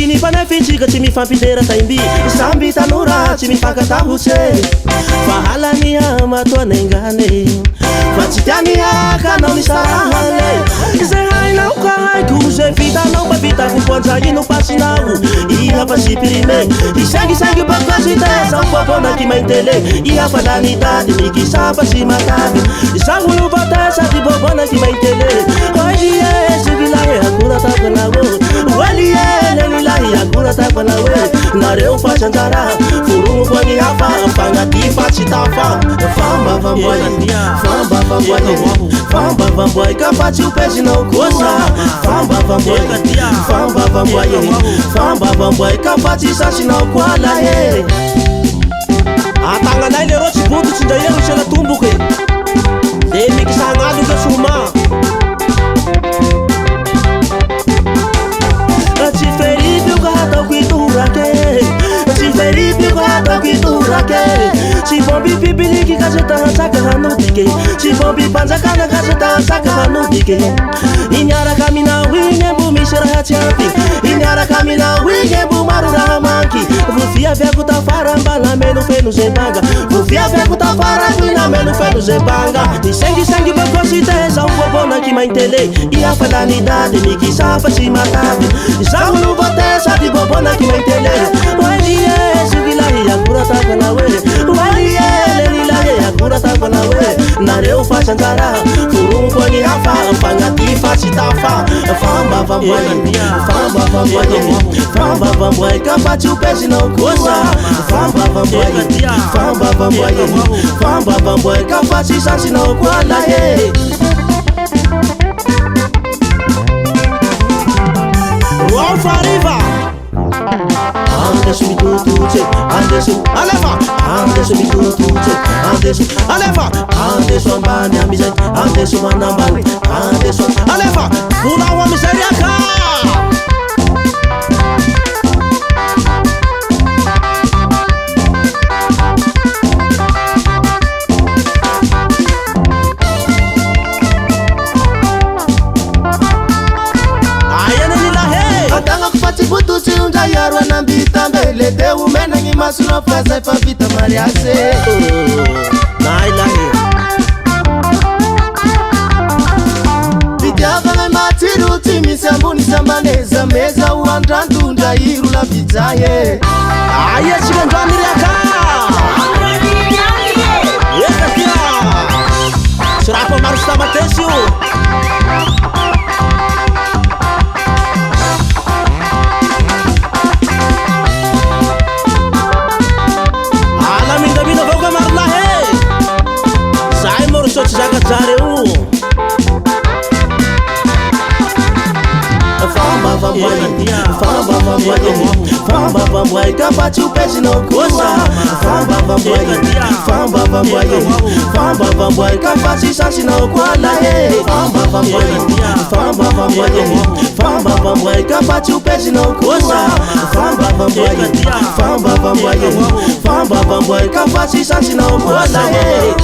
Ny mpanefitsika tsy mifampidera taimby. Samby tanora tsy mifankatahotse. Fa halany matoa nengane. Fa tsy tiany hakanao nisarahane. Zay hainao ka haiko, zay vitanao mba vitako koa ino pasinao. Iha fa suprimé. Isangisangy bakasite zaho bobonaky maintele. Iha fa lany tady mikisapa sy matavy. Zaho no vote sady bobonaky maintele. Oelie sivilahy akora takonao. Oelie lelilahy akora takonao. Nareo fa tsy anjara forogno koa ny hafa fagnaty fa tsy tafa. Fambavamboay, fambavamboay, fambavamboay ka fa tsy ho pezinao kosa. Fambavamboay, fambavamboay, fambavamboay ka fa tsy sasinao koa lahy. Atagnanay lereo tsy boto tsy ndra ero sela tomboky. Le mikisagnalo ke soma. Tsy feripy ka ataoko itorake. Tsy feripy ka ataoko itorake. Tsy bomby pibiliky ka zay tahatsaka hanodike. Tsy bomby mpanjakana ka zay tahatsaka hanodike. Iniaraka aminao igny mbo misy raha tsy ampy. Iniaraka aminao igny mbo maro raha manky. Vofiaviako tafara mba nameno feno zay banga. Vofiaviako tafara koy nameno feno zay banga. Isangisangy bakosite zaho bobonaky maintele. Iha fa lany dady mikisapa sy matavy. Zaho no vote sady bobonaky maintele. Oelie sokilahy akora takonao e. Oelie lelilahy akora takonao e. Nareo fa tsy anjara forogno koa ny hafa fagnaty fa tsy tafa. Fambavamboay, fambavamboay, fambavamboay ka fa tsy ho pezinao kosa. Fambavamboay, fambavamboay, fambavamboay ka fa tsy sasinao koa lahy. Roa fariva. Andeso mitototse, andeso alefa, andeso mitototse, andeso alefa, andeso ambany amizay, andeso manambany, andeso alefa, volao amizay riaka. Aiana ny lahy. Atagnako fa tsy bototsy ondray aro anambitambe. Le te omena gny masonao fa zay fa vita mariazy. Nay lahy. Fitiavagna matsiro tsy misy ambony sy ambany. Zameza ho andrantondra iro lavitsahy. Aia tsika androany riaka. Eka tia. Tsy raha fa maro sy tamatesy io. Alamindamina avao ka maro lahy e. Zahay moa ro sao tsy zaka-jareo. Fambavamboay, fambavamboay, fambavamboay ka fa tsy ho pezinao kosa. Fambavamboay, fambavamboay, fambavamboay ka fa tsy sasinao koa lahy. Fambavamboay, fambavamboay, fambavamboay ka fa tsy ho pezinao kosa. Fambavamboay, fambavamboay, fambavamboay ka fa tsy sasinao koa lahy.